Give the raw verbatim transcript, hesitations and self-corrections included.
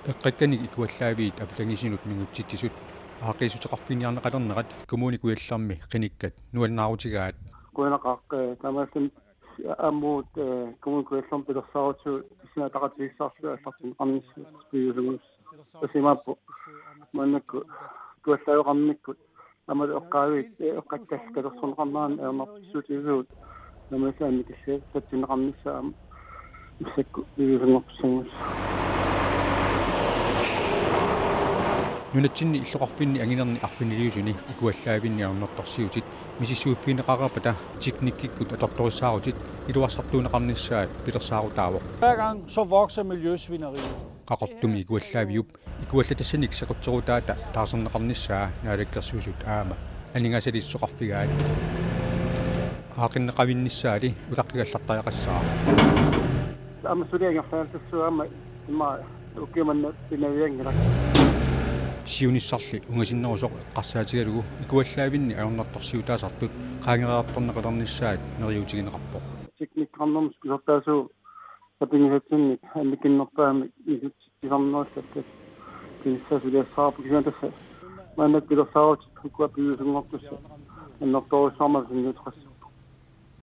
Eqqakkanik ikuallaaviit afatangiisinut mingutsitsisut aaqqiissuteqarfiginiarneqalernerat Kommune Kujallermi qinikkat nuannaarutigaat. Qujanaqaaq, eh, taamaasilluni aamma uagut, eh, Kommune Kujallermi pilersaarutigut pissanganataqatigiissaarluta aallartinneqarnissaa piviusunngortitsisoq. Tassa imaappoq maannakkut ikuallaaveqarnikkut aammalu eqqaaviit, eh, eqqakkallu katersorneqarneranni ajornartorsiutigisagut. Taamaasilluni aamma kisiat saatsinneqarnissaa aamma massakkut piviusunngortissanngisaat. Nunatsinni illoqarfinni anginerni arfiniliusuni ikuallaavinni ajornartorsiutit misissuiffigineqareerpata teknikkikkut atortorissaarutit iluarsartuunneqarnissaat pilersaarutaavoq. Hver gang så vokser miljøsvineriet. Qaqortumi ikuallaaviup ikuallatassanik sequtserutaata taarserneqarnissaa Naalakkersuisut aamma aningaasaliissuteqarfigaat. Aaqqinneqavinnissaali utaqqigallartariaqassaaq. Aamma suli angerlaassassuaq aamma immaqa ukiut manna pinavianngilaq. Siunissarli ungasinnerusoq eqqarsaatigalugu ikuallaavinni ajornartorsiutaasartut qaangereertorneqalernissaat neriuutigineqarpoq. Teknikkeqarnermut kusertaasuu sapinngisatsinnik annikinnerpaamik misissuisarnerulluni kinissaa suliassavarput, kisianni tassa maannakkut pilersaarutit ukua piviusunngortussat annertoorujussuarmik sunniuteqassasut.